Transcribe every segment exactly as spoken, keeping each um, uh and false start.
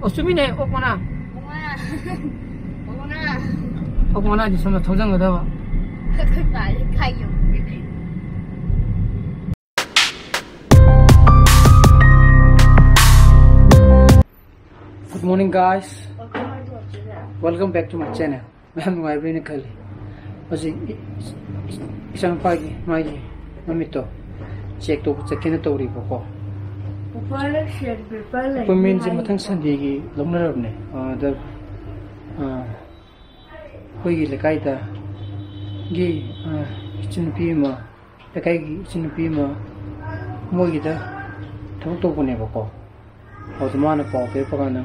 ꯑꯣ, ꯆꯨꯝꯃꯤꯅꯦ, ꯑꯣꯛ ꯃꯅꯥ꯫ ꯑꯣꯛ ꯃꯅꯥ꯫ ꯑꯣꯛ ꯃꯅꯥ꯫ ꯑꯣꯛ ꯃꯅꯥꯗꯤ ꯁꯣꯝꯗ ꯊꯧꯖꯟꯒꯗꯕ꯫ ꯑꯩꯈꯣꯏ ꯄꯥꯁꯦ ꯈꯥꯏ ꯌꯧꯕꯤꯗ꯭ꯔꯦ꯫ Good morning, guys. Welcome back to my channel. ꯃꯌꯥꯝ ꯅꯨꯡꯉꯥꯏꯕ꯭ꯔꯥ ꯍꯥꯏꯅ ꯈꯜꯂꯤ꯫ ꯍꯧꯖꯤꯛ ꯏ-, ꯏ-, ꯏꯆꯥꯅꯨꯄꯥꯒꯤ ꯃꯥꯒꯤ ꯃꯃꯤꯠꯇꯣ ꯆꯦꯛ ꯇꯧꯕ ꯆꯠꯀꯦꯅ ꯇꯧꯔꯤꯕꯀꯣ꯫ ꯑꯦꯄꯣꯏꯟꯃꯦꯟꯁꯦ ꯃꯊꯪ ꯁꯟꯗꯦꯒꯤ ꯂꯧꯅꯔꯕꯅꯦ꯫ ꯑꯗ, ꯑ, ꯑꯩꯈꯣꯏꯒꯤ ꯂꯩꯀꯥꯏꯗꯒꯤ, ꯑ, ꯏꯆꯟꯅꯨꯄꯤ ꯑꯃ, ꯂꯩꯀꯥꯏꯒꯤ ꯏꯆꯟꯅꯨꯄꯤ ꯑꯃ ꯃꯣꯏꯒꯤꯗ ꯊꯕꯛ ꯇꯧꯕꯅꯦꯕꯀꯣ꯫ ꯑꯗꯨ ꯃꯥꯅ ꯄꯥꯎ ꯄꯤꯔꯛꯄ ꯀꯥꯟꯗ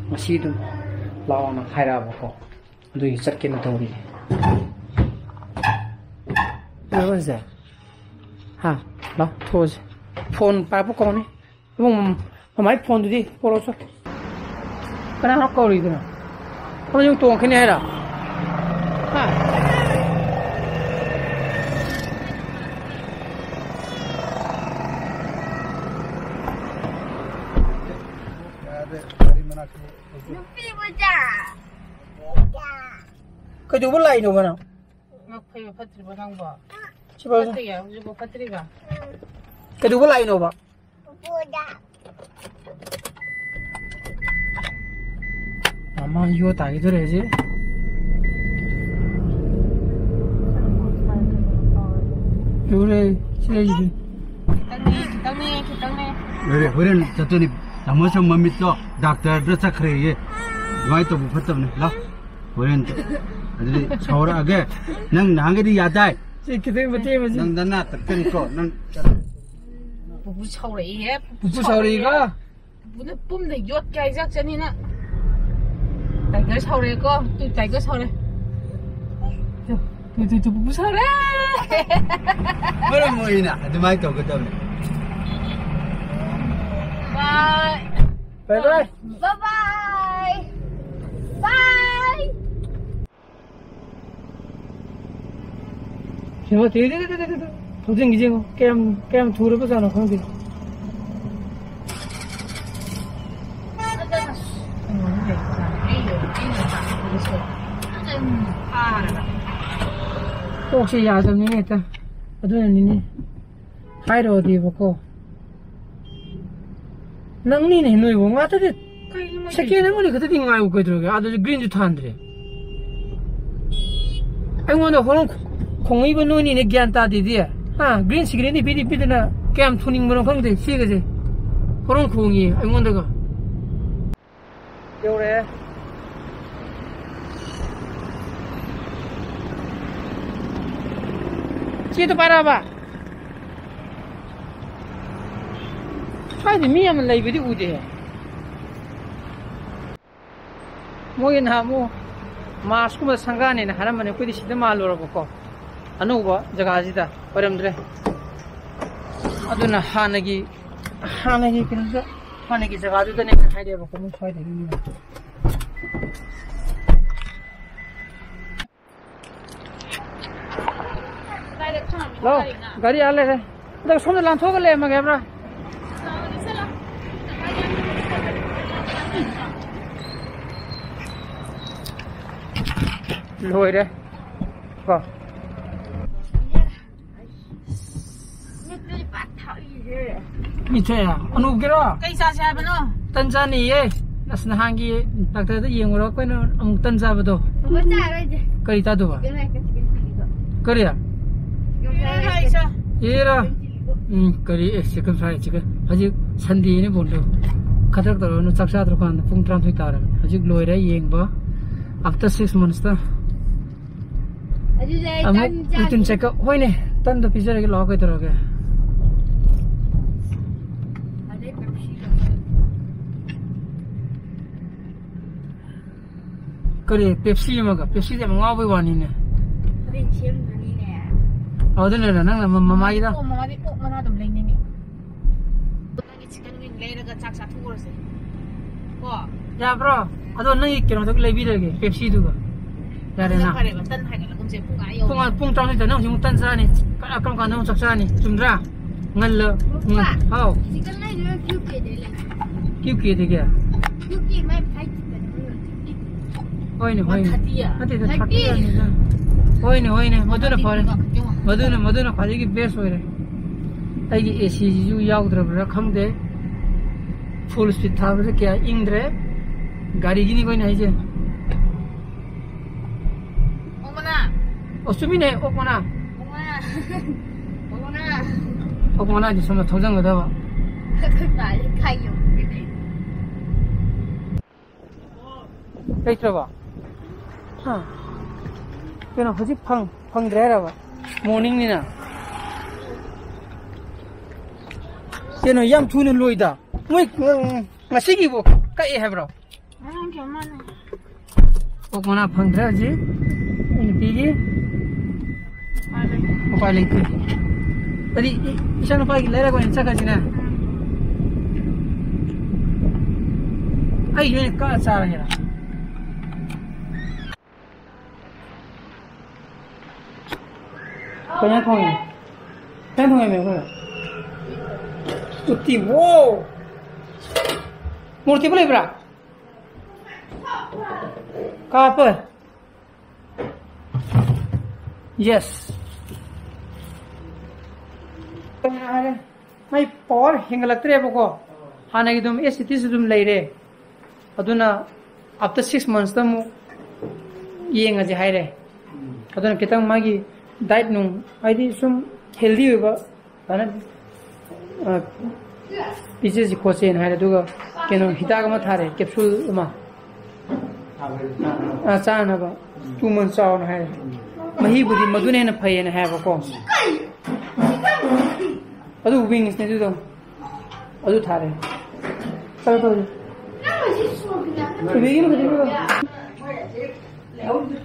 ꯉꯁꯤ ꯑꯗꯨꯝ ꯂꯥꯛꯑꯣꯅ ꯍꯥꯏꯔꯛꯑꯕꯀꯣ꯫ ꯑꯗꯨꯒꯤ ꯆꯠꯀꯦꯅ ꯇꯧꯔꯤ꯫ ꯂꯥꯛꯑꯣꯁꯦ꯫ ꯍꯥ? ꯂꯥꯛꯑꯣ, ꯊꯣꯛꯑꯁꯦ꯫ ꯐꯣꯟ ꯄꯥꯏꯔꯛꯄ ꯀꯧꯅꯤ꯫ ꯏꯕꯨꯡ, ꯃꯃꯥꯏ ꯐꯣꯟꯗꯨꯗꯤ ꯄꯣꯔꯛꯑꯣ ꯆꯣ꯫ ꯀꯅꯥꯅꯣ ꯀꯧꯔꯤꯗꯨꯅ? ꯑꯩꯈꯣꯏ ꯌꯨꯝ ꯇꯣꯡꯈꯤꯅꯤ ꯍꯥꯏꯔꯣ? ꯍꯥ? ꯅꯨꯄꯤ ꯃꯆꯥ꯫ ꯀꯩꯗꯧꯕ ꯂꯥꯛꯏꯅꯣꯕ ꯅꯪ? ꯉꯛ ꯐꯩꯕ ꯐꯠꯇ꯭ꯔꯤꯕꯣ ꯅꯪꯕꯣ? ꯁꯤ ꯐꯔꯦ꯫ ꯐꯠꯇ꯭ꯔꯤꯌꯦ, ꯍꯧꯖꯤꯛꯐꯥꯎ ꯐꯠꯇ꯭ꯔꯤꯕ? ꯀꯩꯗꯧꯕ ꯂꯥꯛꯏꯅꯣꯕ? ꯃꯃꯥ ꯌꯣ ꯇꯥꯈꯤꯗꯣꯔꯦ ꯍꯧꯖꯤꯛ꯫ ꯌꯧꯔꯦ, ꯁꯤ ꯂꯩꯁꯤꯗꯤ꯫ ꯈꯤꯇꯪꯅꯦ, ꯈꯤꯇꯪꯅꯦ, ꯈꯤꯇꯪꯅꯦ꯫ ꯂꯣꯏꯔꯦ, ꯍꯣꯔꯦꯟ ꯆꯠꯇꯣꯏꯅꯤ꯫ ꯇꯥꯃꯣ ꯁꯨꯝ ꯃꯃꯤꯠꯇꯣ ꯗꯥꯛꯇꯔꯗ ꯆꯠꯈ꯭ꯔꯦꯌꯦ꯫ ꯑꯗꯨꯃꯥꯏꯅ ꯇꯧꯕ ꯐꯠꯇꯕꯅꯦ꯫ ꯂꯥꯎ꯫ ꯍꯣꯔꯦꯟ ꯑꯗꯨꯗꯤ ꯁꯥꯎꯔꯛꯑꯒꯦ꯫ ꯅꯪ ꯅꯍꯥꯟꯒꯩꯗꯤ ꯌꯥꯗꯥꯏ? ꯁꯤ ꯈꯤꯇꯪ ꯃꯇꯦꯡ ꯑꯃ ꯁꯤ꯫ ꯅꯪ ꯅꯅꯥ ꯇꯛꯀꯅꯤꯀꯣ, ꯅꯪ꯫ ꯄꯨꯄꯨ ꯁꯥꯎꯔꯛꯏꯍꯦ, ꯄꯨꯄꯨ ꯁꯥꯎꯔꯛꯏꯒ? ꯄꯨꯄꯨꯅ ꯄꯨꯝꯅ ꯌꯣꯠꯀꯦ ꯍꯥꯏꯖꯥꯛꯆꯅꯤ ꯅꯪ꯫ ꯇꯥꯏꯒꯔ ꯁꯥꯎꯔꯛꯑꯦꯀꯣ? ꯇꯨ, ꯇꯥꯏꯒꯔ ꯁꯥꯎꯔꯦ꯫ ꯇꯨ, ꯇꯨ, ꯇꯨ, ꯇꯨ, ꯄꯨꯄꯨ ꯁꯥꯎꯔꯦ꯫ ꯃꯔꯝ ꯃꯣꯛꯏꯅ ꯑꯗꯨꯃꯥꯏꯅ ꯇꯧꯒꯗꯕꯅꯤ꯫ Bye꯫ Bye bye꯫ Bye bye꯫ Bye꯫ ꯌꯦꯡꯉꯣ, ꯇꯦ-, ꯇꯦ-, ꯇꯦ-, ꯇꯦ-, ꯇꯦ-, ꯊꯧꯖꯤꯟꯒꯤꯁꯦ ꯌꯦꯡꯉꯣ꯫ ꯀꯌꯥꯝ, ꯀꯌꯥꯝ ꯊꯨꯔꯕꯖꯥꯠꯅꯣ ꯈꯪꯗꯦ꯫ ꯀꯣꯛꯁꯦ ꯌꯥꯗꯕꯅꯤꯅꯦ ꯍꯦꯛꯇ꯫ ꯑꯗꯨꯅꯅꯤꯅꯦ꯫ ꯍꯥꯏꯔꯛꯑꯣꯗꯤꯕꯀꯣ꯫ ꯅꯪꯅꯤꯅꯦ ꯅꯣꯏꯕꯨ ꯉꯥꯛꯇꯗꯤ꯫ ꯀꯩꯅꯣ ꯃꯣꯏ ꯁꯦꯀꯦꯟ ꯑꯃꯅꯤ ꯈꯛꯇꯗꯤ ꯉꯥꯏꯌꯨ ꯀꯩꯗꯧꯔꯒꯦ? ꯑꯗꯨꯁꯨ ꯒ꯭ꯔꯤꯟꯁꯨ ꯊꯥꯟꯗ꯭ꯔꯦ꯫ ꯑꯩꯉꯣꯟꯗ ꯍꯣꯔꯣꯟ ꯈꯣꯡꯉꯛꯏꯕ ꯅꯣꯏꯅꯤꯅꯦ ꯒ꯭ꯌꯥꯟ ꯇꯥꯗꯦꯗꯤ꯫ ꯍꯥ? ꯒ꯭ꯔꯤꯟ ꯁꯤꯒꯅꯦꯜꯗꯤ ꯄꯤꯗꯤ ꯄꯤꯗꯅ ꯀꯌꯥꯝ ꯊꯨꯅꯤꯡꯕꯅꯣ ꯈꯪꯗꯦ ꯁꯤꯒꯁꯦ꯫ ꯍꯣꯔꯣꯟ ꯈꯣꯡꯉꯤ ꯑꯩꯉꯣꯟꯗꯒ꯫ ꯌꯧꯔꯛꯑꯦ꯫ ꯆꯦꯗꯣ ꯄꯥꯏꯔꯛꯑꯕ? ꯁ꯭ꯋꯥꯏꯗ ꯃꯤ ꯌꯥꯝꯅ ꯂꯩꯕꯗꯤ ꯎꯗꯦ꯫ ꯃꯣꯏꯒꯤ ꯅꯍꯥꯟ ꯑꯃꯨꯛ ꯃꯥꯔꯁꯀꯨꯝꯕ ꯁꯪꯒꯥꯅꯦꯅ ꯍꯥꯏꯔꯝꯕꯅꯦ, ꯑꯩꯈꯣꯏꯗꯤ ꯁꯤꯗ ꯃꯥꯜꯂꯨꯔꯕꯀꯣ, ꯑꯅꯧꯕ ꯖꯒꯥꯁꯤꯗ ꯑꯣꯏꯔꯝꯗ꯭ꯔꯦ꯫ ꯑꯗꯨꯅ ꯍꯥꯟꯅꯒꯤ, ꯍꯥꯟꯅꯒꯤ ꯀꯩꯅꯣꯗ, ꯍꯥꯟꯅꯒꯤ ꯖꯒꯥꯗꯨꯗꯅꯦꯅ ꯍꯥꯏꯔꯛꯑꯦꯕꯀꯣ, ꯃꯣꯏ ꯁ꯭ꯋꯥꯏꯗꯒꯤ ꯃꯤꯅ꯫ ꯂꯥꯛꯑꯣ, ꯒꯥꯔꯤ ꯑꯥ ꯂꯩꯔꯦ꯫ ꯑꯗꯣ ꯁꯣꯝꯗ ꯂꯥꯟꯊꯣꯛꯑꯒ ꯂꯩꯔꯝꯃꯒꯦ ꯍꯥꯏꯕ꯭ꯔꯥ? ꯂꯣꯏꯔꯦ꯫ ꯀꯣ꯫ ꯃꯤꯠ ꯊꯛꯑꯦ꯫ ꯑꯅꯨꯞꯀꯤꯔꯣ? ꯀꯩ ꯆꯥꯁꯦ ꯍꯥꯏꯕꯅꯣ? ꯇꯟ ꯆꯥꯅꯤꯌꯦ꯫ ꯑꯁ, ꯅꯍꯥꯟꯒꯤ ꯗꯥꯛꯇꯔꯗ ꯌꯦꯡꯉꯨꯔ ꯑꯩꯈꯣꯏꯅ ꯑꯃꯨꯛ ꯇꯟ ꯆꯥꯕꯗꯣ꯫ ꯑꯃꯨꯛ ꯆꯥꯔꯣꯏꯁꯦ꯫ ꯀꯔꯤ ꯆꯥꯗꯧꯕ? ꯆꯤꯛꯀꯟ ꯔꯥꯏꯁꯀ ꯆꯤꯛꯀꯟ ꯆꯤꯂꯤꯗꯣ꯫ ꯀꯔꯤ? Chicken rice. ꯌꯦꯔꯥ? ꯆꯤꯛꯀꯟ ꯆꯤꯂꯤꯗꯣ꯫ ꯎꯝ, ꯀꯔꯤ? ꯑꯦ, ꯆꯤꯛꯀꯟ ꯐ꯭ꯔꯥꯏ ꯆꯤꯛꯀꯟ꯫ ꯍꯧꯖꯤꯛ ꯁꯟꯗꯦꯅꯤ ꯕꯣꯟꯗꯣ꯫ ꯈꯗ꯭ꯔꯛ ꯇꯧꯔꯅꯨ, ꯆꯥꯛ ꯆꯥꯗ꯭ꯔꯀꯥꯟꯗ ꯄꯨꯡ ꯇꯔꯥꯃꯥꯊꯣꯏ ꯇꯥꯔꯕꯅꯤ꯫ ꯍꯧꯖꯤꯛ ꯂꯣꯏꯔꯦ ꯌꯦꯡꯕ꯫ After six months ꯇ꯫ ꯑꯗꯨꯗꯤ ꯑꯩ ꯑꯃꯨꯛ ꯇꯟ ꯆꯥꯒꯦ꯫ Routine check up꯫ ꯍꯣꯏꯅꯦ, ꯇꯟꯗꯣ ꯄꯤꯖꯔꯒꯦ, ꯂꯥꯛꯑꯣ, ꯀꯩꯗꯧꯔꯒꯦ? ꯑꯗꯩ ꯄꯦꯞꯁꯤꯒ꯫ ꯀꯔꯤ? ꯄꯦꯞꯁꯤ ꯑꯃꯒ? ꯄꯦꯞꯁꯤꯗꯤ ꯌꯥꯝ ꯉꯥꯎꯕꯩ ꯋꯥꯅꯤꯅꯦ꯫ ꯍꯣꯔꯦꯟ ꯁꯦꯝꯗꯣꯏꯅꯤꯅꯦ꯫ ꯑꯗꯨꯅꯔ ꯅꯪꯅ ꯃ-, ꯃꯃꯥꯒꯤꯗ? ꯑꯣ, ꯃꯃꯥꯗꯤ ꯑꯣꯛ ꯃꯅꯥ ꯑꯗꯨꯝ ꯂꯩꯅꯤꯡꯉꯦ꯫ ꯅꯪꯒꯤ ꯆꯤꯛꯀꯟ ꯋꯤꯡ ꯂꯩꯔꯒ ꯆꯥꯛ ꯆꯥꯊꯣꯛꯎꯔꯁꯦ꯫ ꯀꯣ? ꯌꯥꯕ꯭ꯔꯣ? ꯑꯗꯣ ꯅꯪꯒꯤ ꯀꯩꯅꯣꯗꯨꯒ ꯂꯩꯕꯤꯔꯒꯦ, ꯄꯦꯞꯁꯤꯗꯨꯒ꯫ ꯌꯥꯔꯦꯅ? ꯑꯗꯨꯅ ꯐꯔꯦꯕ, ꯇꯟ ꯍꯥꯏꯒꯠꯂꯒꯨꯝꯁꯦ, ꯄꯨꯡ ꯑꯥ ꯌꯧꯔꯦ꯫ ꯄꯨꯡ, ꯄꯨꯡ ꯇꯔꯥꯃꯥꯊꯣꯏꯗ ꯅꯪ ꯍꯧꯖꯤꯛ ꯑꯃꯨꯛ ꯇꯟ ꯆꯥꯔꯅꯤ꯫ ꯀ-, ꯀꯔꯝ ꯀꯥꯟꯗ ꯑꯃꯨꯛ ꯆꯥꯛ ꯆꯥꯔꯅꯤ? ꯆꯨꯝꯗ꯭ꯔꯥ? ꯉꯜꯂ-, ꯄꯥ, ꯉ-, ꯍꯥꯎ꯫ ꯆꯤꯛꯀꯟ ꯂꯩꯗꯣꯏꯔꯥ ꯀ꯭ꯌꯨ ꯀꯦꯗꯩ ꯂꯩ? ꯀ꯭ꯌꯨ ꯀꯦꯗꯒꯤ? ꯀ꯭ꯌꯨ ꯀꯦ ꯃꯥꯏ ꯐ꯭ꯔꯥꯏꯗ ꯆꯤꯛꯀꯟ ꯑꯃ ꯌꯣꯜꯂꯤ꯫ ꯍꯣꯏꯅꯦ, ꯍꯣꯏꯅꯦ꯫ ꯊꯥꯔꯇꯤꯌꯥ? ꯅꯠꯇꯦꯗ, ꯊꯥꯔꯇꯤ꯫ ꯊꯥꯔꯇꯤꯌꯥꯅꯤꯗ꯫ ꯍꯣꯏꯅꯦ, ꯍꯣꯏꯅꯦ, ꯃꯗꯨꯅ ꯐꯔꯦ꯫ ꯃꯗꯨꯅ, ꯃꯗꯨꯅ ꯈ꯭ꯋꯥꯏꯗꯒꯤ best ꯑꯣꯏꯔꯦ꯫ ꯑꯩꯒꯤ ꯑꯦ ꯁꯤꯁꯤꯁꯨ ꯌꯥꯎꯗ꯭ꯔꯕ꯭ꯔꯥ ꯈꯪꯗꯦ꯫ Full speed ꯊꯥꯕꯁꯦ ꯀꯌꯥ ꯏꯪꯗ꯭ꯔꯦ꯫ ꯒꯥꯔꯤꯒꯤꯅꯤꯀꯣ ꯑꯩꯅ ꯍꯥꯏꯁꯦ꯫ ꯑꯣꯛ ꯃꯅꯥ꯫ ꯑꯣ, ꯆꯨꯝꯃꯤꯅꯦ, ꯑꯣꯛ ꯃꯅꯥ꯫ ꯑꯣꯛ ꯃꯅꯥ꯫ ꯑꯣꯛ ꯃꯅꯥ꯫ ꯑꯣꯛ ꯃꯅꯥꯗꯤ ꯁꯣꯝꯗ ꯊꯧꯖꯟꯒꯗꯕ꯫ ꯑꯩꯈꯣꯏ ꯄꯥꯗꯤ ꯈꯥꯏ ꯌꯧꯈ꯭ꯔꯦ꯫ ꯂꯩꯇ꯭ꯔꯕ? ꯍꯥ? ꯀꯩꯅꯣ, ꯍꯧꯖꯤꯛ ꯐꯪ-, ꯐꯪꯗ꯭ꯔꯦ ꯍꯥꯏꯔꯕ? Morningꯅꯤꯅ꯫ ꯀꯩꯅꯣ, ꯌꯥꯝ ꯊꯨꯅ ꯂꯣꯏꯗ꯫ ꯃꯣꯏ, ꯎꯝ, ꯉꯁꯤꯒꯤꯕꯨ ꯀꯛꯑꯦ ꯍꯥꯏꯕ꯭ꯔꯣ? ꯉꯔꯥꯡꯒꯤ ꯑꯃꯅꯦ꯫ ꯑꯣꯛ ꯃꯅꯥ ꯐꯪꯗ꯭ꯔꯦ ꯍꯧꯖꯤꯛ꯫ ꯑꯩ ꯅꯨꯄꯤꯒꯤ ꯃꯥꯅꯦ꯫ ꯎꯄꯥꯏ ꯂꯩꯇꯦ꯫ ꯑꯗꯨꯗꯤ ꯏ-, ꯏꯆꯥꯅꯨꯄꯥꯒꯤ ꯂꯩꯔꯒ ꯑꯣꯏꯅ ꯆꯠꯈ꯭ꯔꯁꯤꯅꯦ꯫ ꯎꯝ꯫ ꯑꯩꯒꯤ ꯑꯣꯏꯅ ꯀꯛꯑ ꯆꯥꯔꯒꯦꯔ? ꯀꯩꯅꯣ ꯊꯣꯡꯉꯤ? ꯀꯩꯅꯣ ꯊꯣꯡꯉꯤ, ꯑꯩꯈꯣꯏ? ꯎꯇꯤ꯫ ꯋꯣ! ꯃꯣꯔꯣꯛ ꯑꯇꯦꯛꯄ ꯂꯩꯕ꯭ꯔꯥ? ꯀꯥꯞꯄ꯫ Yes꯫ ꯃꯩ power ꯍꯦꯟꯒꯠꯂꯛꯇ꯭ꯔꯦꯕꯀꯣ꯫ ꯍꯥꯟꯅꯒꯤ ꯑꯗꯨꯝ as it is ꯑꯗꯨꯝ ꯂꯩꯔꯦ꯫ ꯑꯗꯨꯅ after six monthsꯇ ꯑꯃꯨꯛ ꯌꯦꯡꯉꯁꯦ ꯍꯥꯏꯔꯦ꯫ ꯑꯗꯨꯅ ꯈꯤꯇꯪ ꯃꯥꯒꯤ diet ꯅꯨꯡ, ꯍꯥꯏꯗꯤ ꯁꯨꯝ healthy ꯑꯣꯏꯕ ꯐꯖꯅ, ꯑ, ꯄꯤꯖꯁꯤ ꯈꯣꯠꯁꯦꯅ ꯍꯥꯏꯔꯦ꯫ ꯑꯗꯨꯒ ꯀꯩꯅꯣ, ꯍꯤꯗꯥꯛ ꯑꯃ ꯊꯥꯔꯦ, capsule ꯑꯃ꯫ ꯑ, ꯆꯥꯅꯕ꯫ Two months ꯆꯥꯎꯅ ꯍꯥꯏꯔꯦ꯫ ꯃꯍꯤꯕꯨꯗꯤ ꯃꯗꯨꯅ ꯍꯦꯟꯅ ꯐꯩꯌꯦꯅ ꯍꯥꯏꯌꯦꯕꯀꯣ꯫ ꯑꯗꯨ wingsꯅꯦ ꯑꯗꯨꯗꯣ꯫ ꯑꯗꯨ ꯊꯥꯔꯦ꯫ ꯆꯠꯂꯣ, ꯆꯠꯂꯣ꯫ ꯏꯕꯦꯒꯤ ꯃꯈꯨꯠꯇ ꯄꯤꯔꯣ꯫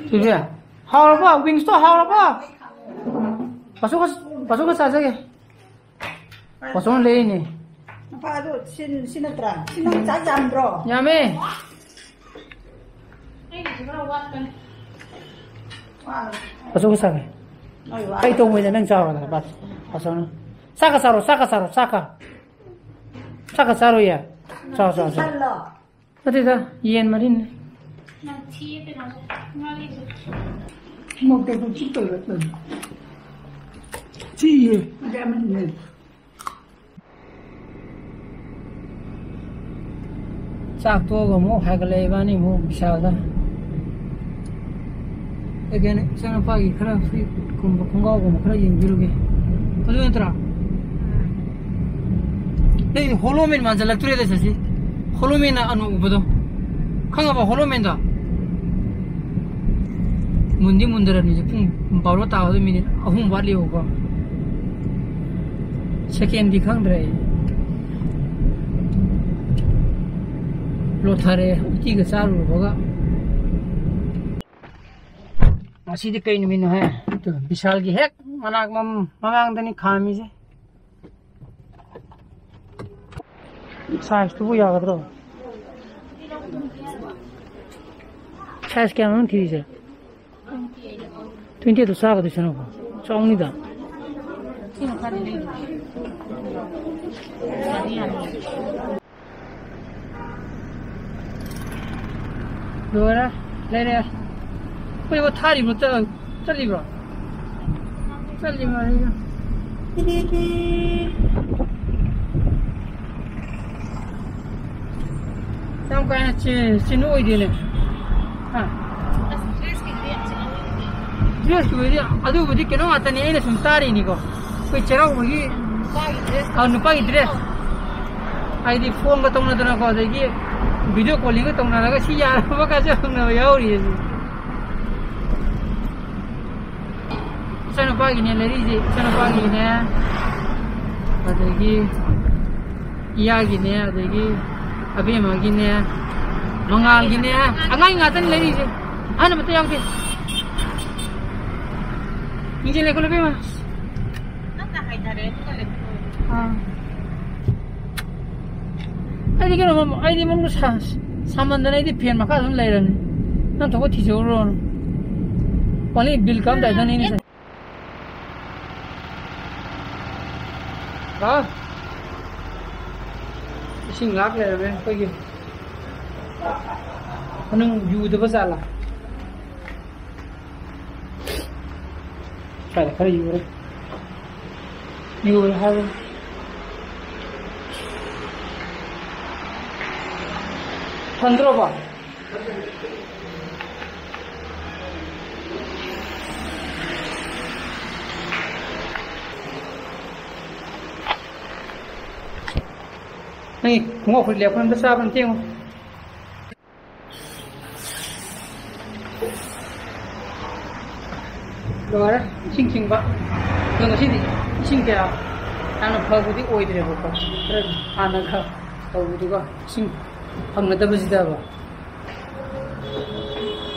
ꯁꯤꯜꯚꯤꯌꯥ, ꯍꯥꯎꯔꯕꯣ? Wingsꯇꯣ ꯍꯥꯎꯔꯕꯣ? ꯄꯥꯁꯨ ꯈ-, ꯄꯥꯁꯨ ꯈ ꯆꯥꯖꯒꯦ꯫ ꯄꯥꯁꯨꯅ ꯂꯩꯔꯤꯅꯦ꯫ ꯅꯨꯄꯥ ꯑꯗꯨ ꯁꯤ, ꯁꯤ ꯅꯠꯇ꯭ꯔꯥ? ꯁꯤ ꯅꯪ ꯆꯥꯛ ꯌꯥꯝꯗ꯭ꯔꯣ? ꯌꯥꯝꯃꯦ꯫ ꯄꯥꯁꯨ ꯈ ꯆꯥꯒꯦ꯫ ꯅꯣꯏ ꯋꯥ꯫ ꯑꯩ ꯇꯧꯕꯩꯗ ꯅꯪ ꯆꯥꯔꯣꯗꯅ, ꯄꯥꯁ-, ꯄꯥꯁꯨꯅ꯫ ꯆꯥꯛꯀ ꯆꯥꯔꯣ, ꯆꯥꯛꯀ ꯆꯥꯔꯣ, ꯆꯥꯛꯀ꯫ ꯆꯥꯛꯀ ꯆꯥꯔꯣꯏꯌꯦ? ꯆꯥꯎ, ꯆꯥꯎ, ꯆꯥꯎ꯫ ꯁꯜꯂꯣ꯫ ꯅꯠꯇꯦꯗ, ꯌꯦꯟ ꯃꯔꯤꯟꯅꯦ꯫ ꯌꯥꯝ ꯊꯤꯌꯦ ꯀꯩꯅꯣꯁꯦ, ꯉꯥꯔꯤꯁꯦ꯫ ꯃꯣꯔꯣꯛꯇꯣ ꯑꯗꯨꯝ ꯆꯤꯛꯇꯧꯔꯦ ꯇꯧꯔꯦ꯫ ꯆꯤꯛꯏꯌꯦ꯫ ꯃꯆꯥ ꯃꯆꯥ꯫ ꯆꯥꯛ ꯇꯣꯛꯑꯒ ꯑꯃꯨꯛ ꯍꯥꯏꯒꯠꯂꯛꯑꯦ ꯏꯕꯥꯅꯤ ꯑꯃꯨꯛ ꯕꯤꯁꯥꯜꯗ꯫ ꯑꯗꯨꯒꯅꯦ ꯏꯆꯥꯅꯨꯄꯥꯒꯤ ꯈꯔ ꯐꯨꯔꯤꯠꯀꯨꯝꯕ ꯈꯣꯡꯒ꯭ꯔꯥꯎꯒꯨꯝꯕ ꯈꯔ ꯌꯦꯡꯕꯤꯔꯨꯒꯦ꯫ ꯑꯗꯨ ꯅꯠꯇ꯭ꯔꯥ? ꯅꯪ ꯍꯣꯂꯣꯃꯦꯟ ꯃꯥꯟꯁꯤꯜꯂꯛꯇ꯭ꯔꯦꯗ ꯁꯁꯤ꯫ ꯍꯣꯂꯣꯃꯦꯟꯅ ꯑꯅꯨ ꯎꯕꯗꯣ꯫ ꯈꯪꯉꯕ ꯍꯣꯂꯣꯃꯦꯟꯗꯣ? ꯃꯨꯟꯗꯤ ꯃꯨꯟꯗꯔꯕꯅꯤꯁꯦ꯫ ꯄꯨꯡ ꯕꯥꯔꯣ ꯇꯥꯕꯗ ꯃꯤꯅꯤꯠ ꯑꯍꯨꯝ ꯋꯥꯠꯂꯤꯕꯀꯣ꯫ ꯁꯦꯀꯦꯟꯗꯤ ꯈꯪꯗ꯭ꯔꯦ ꯑꯩ꯫ ꯂꯣꯠꯊꯔꯦ ꯎꯇꯤꯒ ꯆꯥꯔꯨꯔꯕꯒ꯫ ꯉꯁꯤꯗꯤ ꯀꯩ ꯅꯨꯃꯤꯠꯅꯣꯍꯦ? ꯑꯗꯨ ꯕꯤꯁꯥꯜꯒꯤ ꯍꯦꯛ ꯃꯅꯥꯛ ꯃꯝ-, ꯃꯃꯥꯡꯗꯅꯤ ꯈꯥꯝꯃꯤꯁꯦ꯫ ꯁꯥꯏꯖꯇꯨꯕꯨ ꯌꯥꯒꯗ꯭ꯔꯣ? ꯁꯥꯏꯖ ꯀꯌꯥꯅꯣ ꯅꯪ ꯊꯤꯔꯤꯁꯦ? ꯇ꯭ꯋꯦꯟꯇꯤ ꯑꯩꯠꯇꯨ ꯆꯥꯒꯗꯣꯏ ꯁꯔꯨꯛ ꯆꯥꯎꯅꯤꯗ꯫ ꯂꯣꯏꯔꯦ, ꯂꯩꯔꯦ꯫ ꯑꯩꯈꯣꯏꯕꯨ ꯊꯥꯔꯤꯕ꯭ꯔꯣ? ꯆꯠ-, ꯆꯠꯂꯤꯕ꯭ꯔꯣ? ꯆꯠꯂꯤꯕ꯭ꯔꯣ? ꯌꯥꯝ ꯀꯥ ꯍꯦꯟꯅ ꯆꯤ-, ꯆꯤꯟꯕ ꯑꯣꯏꯗꯦꯅꯦ꯫ ꯍꯥ? ꯗ꯭ꯔꯦꯁꯀꯤꯕꯨꯗꯤ ꯑꯗꯨꯕꯨꯗꯤ ꯀꯩꯅꯣ ꯉꯥꯛꯇꯅꯤ, ꯑꯩꯅ ꯁꯨꯝ ꯇꯥꯔꯤꯅꯤꯀꯣ꯫ ꯑꯩꯈꯣꯏ ꯆꯩꯔꯥꯎꯕꯒꯤ, ꯅꯨꯄꯥꯒꯤ ꯗ꯭ꯔꯦꯁ꯫ ꯑꯥ, ꯅꯨꯄꯥꯒꯤ ꯗ꯭ꯔꯦꯁ꯫ ꯍꯥꯏꯗꯤ ꯐꯣꯟꯒ ꯇꯧꯅꯗꯅꯀꯣ, ꯑꯗꯒꯤ ꯚꯤꯗꯤꯑꯣ ꯀꯣꯂꯤꯡꯒ ꯇꯧꯅꯔꯒ ꯁꯤ ꯌꯥꯔꯕ ꯀꯥꯁꯦ ꯍꯪꯅꯕ ꯌꯥꯎꯔꯤꯌꯦ꯫ ꯏꯆꯥꯅꯨꯄꯥꯒꯤꯅꯦ ꯂꯩꯔꯤꯁꯦ, ꯏꯆꯥꯅꯨꯄꯥꯒꯤꯅꯦ, ꯑꯗꯒꯤ ꯏꯌꯥꯒꯤꯅꯦ, ꯑꯗꯒꯤ ꯑꯕꯦꯝꯃꯒꯤꯅꯦ, ꯃꯉꯥꯜꯒꯤꯅꯦ, ꯑꯉꯥꯡ ꯉꯥꯛꯇꯅꯤ ꯂꯩꯔꯤꯁꯦ, ꯑꯍꯟ ꯑꯃꯠꯇ ꯌꯥꯎꯗꯦ꯫ ꯅꯤꯡꯁꯤꯡꯂꯦꯀꯣ, ꯏꯕꯦꯝꯃ? ꯅꯪꯅ ꯍꯥꯏꯊꯔꯦ, ꯑꯗꯨꯒ ꯂꯩꯊꯣꯛꯑꯣ꯫ ꯑꯥ꯫ ꯑꯩꯗꯤ ꯀꯩꯅꯣ, ꯑꯩꯗꯤ ꯃꯅꯨꯡꯗ ꯁꯥ-, ꯁꯥꯃꯟꯗꯅ ꯑꯩꯗꯤ ꯐꯦꯟ ꯃꯈꯥ ꯑꯗꯨꯝ ꯂꯩꯔꯕꯅꯤ꯫ ꯅꯪ ꯊꯣꯛꯄ ꯊꯤꯖꯧꯔꯣꯅ꯫ ꯑꯣꯟꯂꯤ ꯕꯤꯜ ꯀꯝꯗꯥꯏꯗꯅꯤ ꯑꯩꯅ ꯁꯥꯏ-, ꯍꯥ? ꯏꯁꯤꯡ ꯂꯥꯛ ꯂꯩꯔꯝꯃꯦ ꯑꯩꯈꯣꯏꯒꯤ꯫ ꯅꯪ ꯌꯨꯗꯕ ꯖꯥꯠꯂꯥ? ꯁ꯭ꯋꯥꯏꯗ ꯈꯔ ꯌꯨꯔꯦ꯫ ꯌꯨꯔꯦ ꯍꯥꯏꯕ꯫ ꯐꯪꯗ꯭ꯔꯣꯕꯣ? ꯅꯪꯒꯤ ꯈꯣꯡꯎꯞ ꯐꯨꯔꯤꯠ ꯂꯦꯞꯄ ꯑꯝꯇ ꯆꯥꯕ ꯑꯝꯇ ꯌꯦꯡꯉꯨ꯫ ꯂꯣꯏꯔꯦ, ꯏꯁꯤꯡ ꯆꯤꯡꯕ꯫ ꯑꯗꯣ ꯉꯁꯤꯗꯤ ꯏꯁꯤꯡ ꯀꯌꯥ ꯌꯥꯝꯅ ꯐꯕꯗꯤ ꯑꯣꯏꯗ꯭ꯔꯦꯕꯀꯣ꯫ ꯈꯔ ꯍꯥꯟꯅꯒ ꯇꯧꯕꯗꯨꯒ ꯏꯁꯤꯡ ꯐꯪꯅꯗꯕꯁꯤꯗꯕ꯫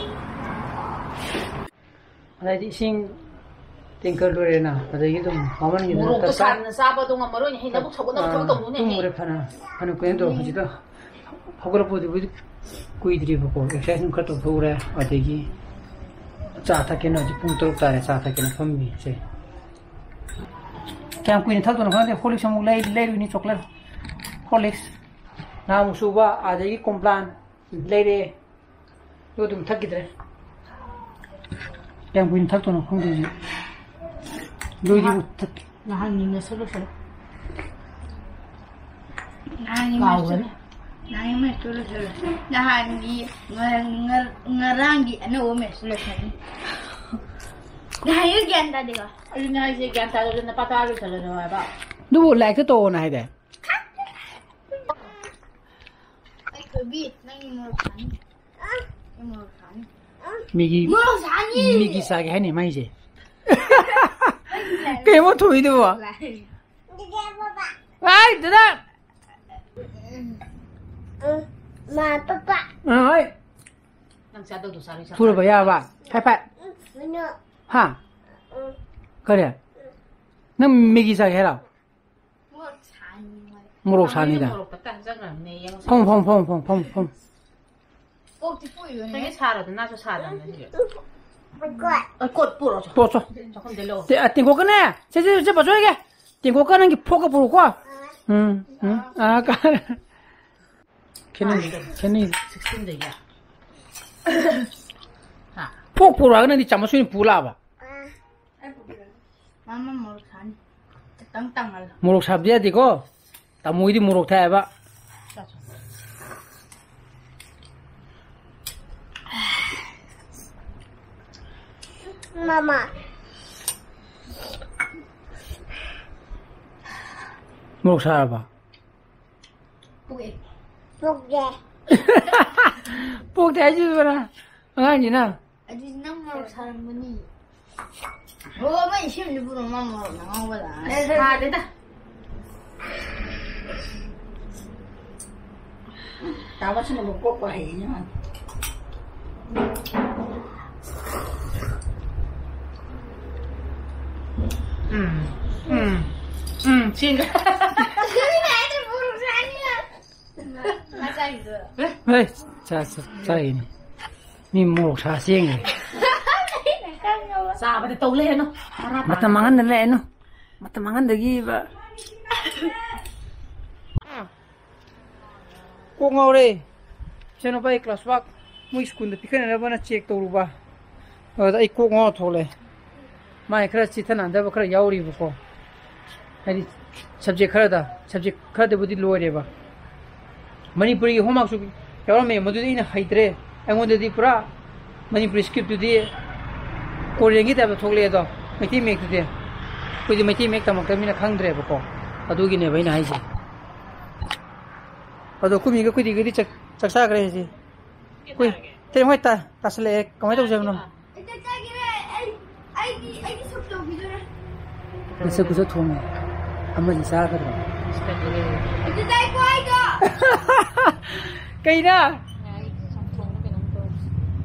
ꯑꯗꯩꯗꯤ ꯏꯁꯤꯡ ꯇꯦꯡꯀꯔ ꯂꯣꯏꯔꯦꯅ, ꯑꯗꯒꯤ ꯑꯗꯨꯝ ꯋꯥꯃꯟꯒꯤꯗꯅ ꯃꯣꯔꯣꯛꯇꯣ ꯇꯞ ꯇꯥꯏ꯫ ꯁꯥꯗꯅ ꯆꯥꯕꯗꯣ ꯉꯝꯃꯔꯣꯏꯅꯦꯍꯦ, ꯅꯕꯨꯛ ꯁꯧꯒꯠꯅꯕ ꯊꯕꯛ ꯑꯥ, ꯇꯧꯅꯨꯅꯦꯍꯦ꯫ ꯇꯨꯝꯃꯨꯔꯦ ꯐꯅ, ꯐꯅ ꯀꯨꯏꯅ ꯇꯧꯔꯦ꯫ ꯎꯝ꯫ ꯍꯧꯖꯤꯛꯇ ꯍꯧꯒꯠꯂꯛꯄꯗꯨꯕꯨꯗꯤ ꯀꯨꯏꯗ꯭ꯔꯤꯕꯀꯣ, ꯑꯦꯛꯁꯔꯁꯥꯏꯁ ꯑꯗꯨꯝ ꯈꯔ ꯇꯧꯊꯣꯛꯎꯔꯦ, ꯑꯗꯒꯤ ꯆꯥ ꯊꯛꯀꯦꯅ ꯍꯧꯖꯤꯛ ꯄꯨꯡ ꯇꯔꯨꯛ ꯇꯥꯔꯦ, ꯆꯥ ꯊꯛꯀꯦꯅ ꯐꯝꯃꯤ ꯁꯦ꯫ ꯀꯌꯥꯝ ꯀꯨꯏꯅ ꯊꯛꯇꯣꯏꯅꯣ ꯈꯪꯗꯦ, ꯍꯣꯔꯂꯤꯛꯁ ꯑꯃꯨꯛ ꯂꯩ-, ꯂꯩꯔꯨꯅꯤ ꯆꯣꯀ꯭ꯂꯦꯠ, ꯍꯣꯔꯂꯤꯛꯁ꯫ ꯅꯍꯥꯟꯃꯨꯛ ꯁꯨꯕ, ꯑꯗꯒꯤ ꯀꯣꯝꯄ꯭ꯂꯥꯟ ꯂꯩꯔꯛꯑꯦ꯫ ꯑꯗꯨ ꯑꯗꯨꯝ ꯊꯛꯈꯤꯗ꯭ꯔꯦ꯫ ꯀꯌꯥꯝ ꯀꯨꯏꯅ ꯊꯛꯇꯣꯏꯅꯣ ꯈꯪꯗꯦ ꯍꯧꯖꯤꯛ꯫ ꯂꯣꯏꯗ꯭ꯔꯤꯕꯨ ꯊꯛ-, ꯅꯍꯥꯟꯒꯤ ꯃꯦꯠꯁꯇꯣ ꯂꯣꯏꯁꯜꯂꯣ꯫ ꯅꯍꯥꯟꯒꯤ ꯀꯥꯎꯒ꯭ꯔꯦ꯫ ꯃꯦꯠꯁꯇꯣ, ꯅꯍꯥꯟꯒꯤ ꯃꯦꯠꯁꯇꯣ ꯂꯣꯏꯁꯜꯂꯣ꯫ ꯅꯍꯥꯟꯒꯤ, ꯉ-, ꯉ-, ꯉꯔꯥꯡꯒꯤ ꯑꯅꯧꯕ ꯃꯦꯠꯁꯇꯣ ꯂꯣꯏꯁꯜꯂꯣ꯫ ꯅꯍꯥꯟꯒꯤ ꯒ꯭ꯌꯥꯟ ꯇꯥꯗꯦꯀꯣ꯫ ꯑꯗꯨꯅꯦ ꯍꯥꯏꯁꯦ, ꯒ꯭ꯌꯥꯟ ꯇꯥꯗꯕꯗꯨ ꯅꯄꯥ ꯇꯥꯔ ꯂꯣꯏꯁꯜꯂꯣ ꯍꯥꯏꯕ꯫ ꯑꯗꯨꯕꯨ ꯂꯥꯏꯔꯤꯛꯇ ꯇꯧꯑꯣꯅ ꯍꯥꯏꯗꯥꯏ? ꯑꯩ ꯊꯣꯏꯕꯤ, ꯅꯪꯒꯤ ꯃꯣꯔꯣꯛ ꯁꯥꯅꯤ꯫ ꯑꯩ ꯃꯣꯔꯣꯛ ꯁꯥꯅꯤ꯫ ꯃꯤꯒꯤ, ꯃꯣꯔꯣꯛ ꯁꯥꯅꯤ! ꯃꯤꯒꯤ ꯆꯥꯒꯦ ꯍꯥꯏꯅꯤ ꯃꯥꯏꯁꯦ꯫ ꯀꯩꯅꯣ ꯊꯣꯛꯏꯗꯨꯕꯣ? ꯂꯥꯛꯑꯦ꯫ ꯍꯥꯏ, ꯗꯗꯥ! ꯃꯥ, ꯄꯄꯥ꯫ ꯑ, ꯍꯣꯏ꯫ ꯅꯪ ꯆꯥꯗꯧꯗꯣ ꯆꯥꯔꯣꯏ, ꯆꯥꯔꯣꯏ꯫ ꯐꯨꯔꯕ ꯌꯥꯕ? ꯐꯥꯏ, ꯐꯥꯏ꯫ ꯍꯥ? ꯀꯔꯤ? ꯅꯪ ꯃꯦꯒꯤ ꯆꯥꯒꯦ ꯍꯥꯏꯔꯣ? ꯃꯣꯔꯣꯛ ꯁꯥꯅꯤ ꯃꯣꯏ꯫ ꯃꯣꯔꯣꯛ ꯁꯥꯅꯤꯗ꯫ ꯃꯣꯔꯣꯛ ꯇꯞꯇꯥꯏ ꯆꯪꯈ꯭ꯔꯕꯅꯦ, ꯌꯦꯡꯉꯣ꯫ ꯐꯝ, ꯐꯝ, ꯐꯝ꯫ ꯀꯣꯛꯇꯤ ꯄꯨꯏꯕꯅꯦ꯫ ꯅꯪꯒꯤ ꯁꯥꯔꯗꯅꯁꯨ ꯁꯥꯗꯕꯅꯦ ꯁꯤꯁꯨ꯫ ꯀꯣꯠ ꯄꯨꯔꯛꯑꯣ ꯆꯣ꯫ ꯄꯨꯔꯛꯑꯣ ꯆꯣ꯫ ꯆꯥꯛꯈꯨꯝꯗ ꯂꯧ꯫ ꯇꯦ-, ꯑ, ꯇꯦꯡꯀꯣꯠꯀꯅꯦ꯫ ꯁꯦ, ꯁꯦ, ꯁꯦ, ꯕꯥꯆꯧ ꯍꯣꯏꯒꯤ꯫ ꯇꯦꯡꯀꯣꯠꯀ ꯅꯪꯒꯤ ꯐꯣꯔꯛꯀ ꯄꯨꯔꯛꯎꯀꯣ꯫ ꯎꯝ, ꯎꯝ꯫ ꯑꯥ, ꯀꯥ-, ꯈꯦꯠꯅꯩ, ꯈꯦꯠꯅꯩ꯫ ꯁꯤꯛꯁꯇꯤꯟꯗꯒꯤ꯫ ꯍꯥ? ꯐꯣꯛ ꯄꯨꯔꯛꯑꯒ ꯅꯪꯗꯤ ꯆꯥꯃꯁ ꯑꯣꯏꯅ ꯄꯨ ꯂꯥꯛꯑꯕ? ꯑꯩ ꯄꯨꯕꯤꯔꯒꯦ꯫ ꯃꯥꯃ ꯃꯣꯔꯣꯛ ꯁꯥꯅꯤ꯫ ꯈꯤꯇꯪ ꯇꯪꯍꯜꯂꯣ꯫ ꯃꯣꯔꯣꯛ ꯁꯥꯕꯗꯤ ꯌꯥꯗꯦꯀꯣ꯫ ꯇꯥꯃꯣ ꯍꯣꯏꯗꯤ ꯃꯣꯔꯣꯛ ꯊꯥꯛꯑꯦꯕ꯫ ꯆꯥꯊꯣꯛ꯫ ꯃꯃꯥ꯫ ꯃꯣꯔꯣꯛ ꯁꯥꯔꯕ? ꯄꯣꯛꯑꯦ꯫ ꯄꯣꯛꯇꯦ꯫ ꯄꯣꯛꯇꯦ ꯍꯥꯏꯁꯤꯕꯅ ꯑꯉꯥꯡꯁꯤꯅ꯫ ꯑꯗꯨꯗꯤ ꯅꯪ ꯃꯣꯔꯣꯛ ꯁꯥꯔꯝꯒꯅꯤ꯫ ꯑꯣ, ꯃꯩ ꯏꯁꯤꯡꯗꯤ ꯄꯨꯔꯣ, ꯃꯥ ꯃꯣꯔꯣꯛꯅ ꯉꯥꯎꯕ ꯂꯥꯛꯑꯅꯤ꯫ ꯑꯦ, ꯁꯥꯗꯦꯗ꯫ ꯇꯥꯕꯁꯤꯅꯕꯨ ꯀꯣꯛꯄ ꯍꯩꯌꯦꯅꯦ ꯃꯥꯗꯤ꯫ ꯎꯝ, ꯎꯝ, ꯎꯝ, ꯁꯤꯒ꯫ ꯃꯆꯥꯒꯤꯗꯣ꯫ ꯍꯣꯏ, ꯆꯥ-, ꯆꯥ-, ꯆꯥꯔꯤꯅꯤ꯫ ꯃꯤ ꯃꯣꯔꯣꯛ ꯁꯥ ꯆꯦꯡꯉꯦ꯫ ꯆꯥꯕꯗ ꯇꯧ ꯂꯩꯔꯅꯨ꯫ ꯃꯇꯝ ꯃꯥꯡꯍꯟꯗꯅ ꯂꯩꯔꯅꯨ꯫ ꯃꯇꯝ ꯃꯥꯡꯍꯟꯗꯒꯤꯕ꯫ ꯀꯣꯛ ꯉꯥꯎꯔꯦ꯫ ꯏꯆꯥꯅꯨꯄꯥꯒꯤ ꯀ꯭ꯂꯥꯁ ꯋꯥꯔꯛ ꯃꯣꯏ ꯁ꯭ꯀꯨꯜꯗ ꯄꯤꯈꯠꯅꯅꯕꯅ ꯆꯦꯛ ꯇꯧꯔꯨꯕ꯫ ꯑꯗꯨꯗ ꯑꯩ ꯀꯣꯛ ꯉꯥꯎꯔ ꯊꯣꯛꯂꯛꯑꯦ꯫ ꯃꯥꯏ ꯈꯔ ꯆꯤꯊ ꯅꯥꯟꯗꯕ ꯈꯔ ꯌꯥꯎꯔꯤꯕꯀꯣ꯫ ꯍꯥꯏꯗꯤ ꯁꯕꯖꯦꯛ ꯈꯔꯗ, ꯁꯕꯖꯦꯛ ꯈꯔꯗꯕꯨꯗꯤ ꯂꯣꯏꯔꯦꯕ꯫ ꯃꯅꯤꯄꯨꯔꯤꯒꯤ ꯍꯣꯝꯋꯥꯔꯛꯁꯨ ꯌꯥꯎꯔꯝꯃꯦ, ꯃꯗꯨꯗꯤ ꯑꯩꯅ ꯍꯩꯇ꯭ꯔꯦ꯫ ꯑꯩꯉꯣꯟꯗꯗꯤ ꯄꯨꯔꯥ ꯃꯅꯤꯄꯨꯔꯤ ꯁ꯭ꯀ꯭ꯔꯤꯞꯇꯨꯗꯤ ꯀꯣꯔꯤꯌꯟꯒꯤ ꯇꯥꯏꯞꯇ ꯊꯣꯛꯂꯛꯑꯦ ꯑꯗꯣ, ꯃꯩꯇꯩ ꯃꯌꯦꯛꯇꯨꯗꯤ꯫ ꯑꯩꯈꯣꯏꯗꯤ ꯃꯩꯇꯩ ꯃꯌꯦꯛ ꯇꯝꯃꯛꯇꯕꯅꯤꯅ ꯈꯪꯗ꯭ꯔꯦꯕꯀꯣ꯫ ꯑꯗꯨꯒꯤꯅꯦꯕ ꯑꯩꯅ ꯍꯥꯏꯁꯦ꯫ ꯑꯗꯣ ꯑꯩꯈꯣꯏ ꯃꯤꯒ ꯑꯩꯈꯣꯏ ꯗꯤꯒꯗꯤ ꯆꯥꯛ, ꯆꯥꯛ ꯆꯥꯈ꯭ꯔꯦ ꯍꯧꯖꯤꯛ꯫ ꯑꯩꯈꯣꯏ ꯇꯦꯡ ꯍꯣꯏ ꯇꯥ-, ꯇꯥꯁꯜꯂꯛꯑꯦ꯫ ꯀꯃꯥꯏꯅ ꯇꯧꯁꯦ ꯍꯥꯏꯕꯅꯣ? ꯍꯦꯛꯇ ꯆꯥꯒꯦꯔ? ꯑꯩ, ꯑꯩꯗꯤ, ꯑꯩꯗꯤ ꯁꯨꯞ ꯇꯧꯕꯤꯗꯣꯔꯦ꯫ ꯅꯁꯛ ꯈꯨꯁꯛ ꯊꯣꯡꯉꯦ꯫ ꯑꯃꯗꯤ ꯆꯥꯒꯗ꯭ꯔꯣ? ꯑꯗꯨ ꯇꯥꯏꯀꯣ ꯑꯩꯗꯣ꯫ ꯀꯩꯅꯣ?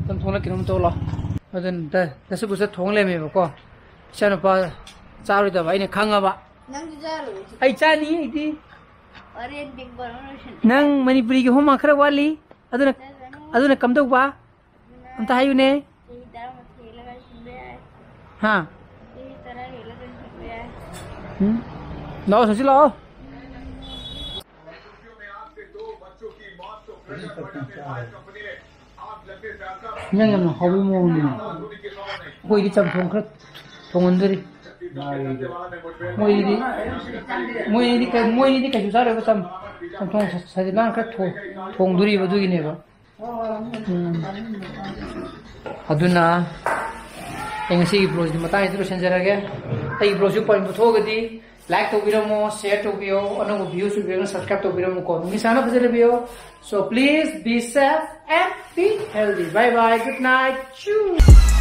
ꯆꯝꯊꯣꯡꯂ ꯀꯩꯅꯣꯝ ꯇꯧꯔꯣ꯫ ꯑꯗꯨꯅ ꯅꯁꯛ ꯈꯨꯁꯛ ꯊꯣꯡ ꯂꯩꯔꯝꯃꯦꯕꯀꯣ꯫ ꯏꯆꯥꯅꯨꯄꯥ ꯆꯥꯔꯣꯏꯗꯕ ꯑꯩꯅ ꯈꯪꯉꯕ꯫ ꯅꯪꯁꯨ ꯆꯥꯔꯣꯏ꯫ ꯑꯩ ꯆꯥꯅꯤ ꯑꯩꯗꯤ꯫ ꯍꯣꯔꯦꯟ ꯄꯤꯡ ꯕꯣꯜ ꯑꯃ ꯂꯣꯏꯁꯟ-, ꯅꯪ ꯃꯅꯤꯄꯨꯔꯤꯒꯤ ꯍꯣꯝꯋꯥꯔꯛ ꯈꯔ ꯋꯥꯠꯂꯤ꯫ ꯑꯗꯨꯅ, ꯆꯠꯂꯅꯤ꯫ ꯑꯗꯨꯅ ꯀꯝꯗꯧꯕ? ꯑꯗꯨꯅ ꯑꯝꯇ ꯍꯥꯏꯌꯨꯅꯦ꯫ ꯆꯍꯤ ꯇꯔꯥꯃꯥꯊꯣꯏ ꯍꯦꯜꯂꯒ ꯂꯣꯏꯁꯤꯟꯕ ꯌꯥꯏ꯫ ꯍꯥ? ꯆꯍꯤ ꯇꯔꯥ ꯍꯦꯜꯂꯒ ꯂꯣꯏꯁꯤꯟꯕ ꯌꯥꯏ꯫ ꯎꯝ? ꯂꯥꯛꯑꯣ, ꯁꯣꯁꯤ ꯂꯥꯛꯑꯣ꯫ ꯏꯟꯖꯥꯡ ꯌꯥꯝꯅ ꯍꯥꯎꯕꯒꯤ ꯃꯑꯣꯡꯅꯤꯅꯦ꯫ ꯑꯩꯈꯣꯏꯗꯤ ꯆꯝꯊꯣꯡ ꯈꯔ ꯊꯣꯡꯍꯟꯗꯣꯔꯤ꯫ ꯃꯣꯏꯗꯤ ꯃꯣꯏꯗꯤ ꯀꯩ- ꯃꯣꯏꯗꯤ ꯀꯩꯁꯨ ꯆꯥꯔꯣꯏꯕ꯫ ꯆꯝ- ꯆꯝꯊꯣꯡ ꯁ- ꯁꯖꯤꯛ ꯂꯥꯡ ꯈꯔ ꯊꯣꯡ- ꯊꯣꯡꯗꯣꯔꯤꯕ ꯑꯗꯨꯒꯤꯅꯦꯕ꯫ ꯎꯝ꯫ ꯑꯗꯨꯅ ꯑꯩ ꯉꯁꯤꯒꯤ ꯕ꯭ꯂꯣꯒꯁꯤꯗꯤ ꯃꯇꯥꯡꯁꯤꯗ ꯂꯣꯏꯁꯤꯟꯖꯔꯒꯦ꯫ ꯑꯩꯒꯤ ꯕ꯭ꯂꯣꯒꯁꯤ ꯄꯥꯝꯕꯤꯕ ꯊꯣꯛꯑꯒꯗꯤ ꯂꯥꯏꯛ ꯇꯧꯕꯤꯔꯝꯃꯣ, ꯁꯦꯌꯔ ꯇꯧꯕꯤꯌꯣ, ꯑꯅꯧꯕ ꯚ꯭ꯌꯨꯁ ꯑꯣꯏꯕꯤꯔꯒꯅ ꯁꯕꯁꯀ꯭ꯔꯥꯏꯕ ꯇꯧꯕꯤꯔꯝꯃꯨꯀꯣ꯫ ꯅꯨꯃꯤꯠ ꯁꯥꯡꯅ ꯐꯖꯅ ꯂꯩꯕꯤꯌꯣ꯫ So please be safe and be healthy. Bye bye. Good night. Choo.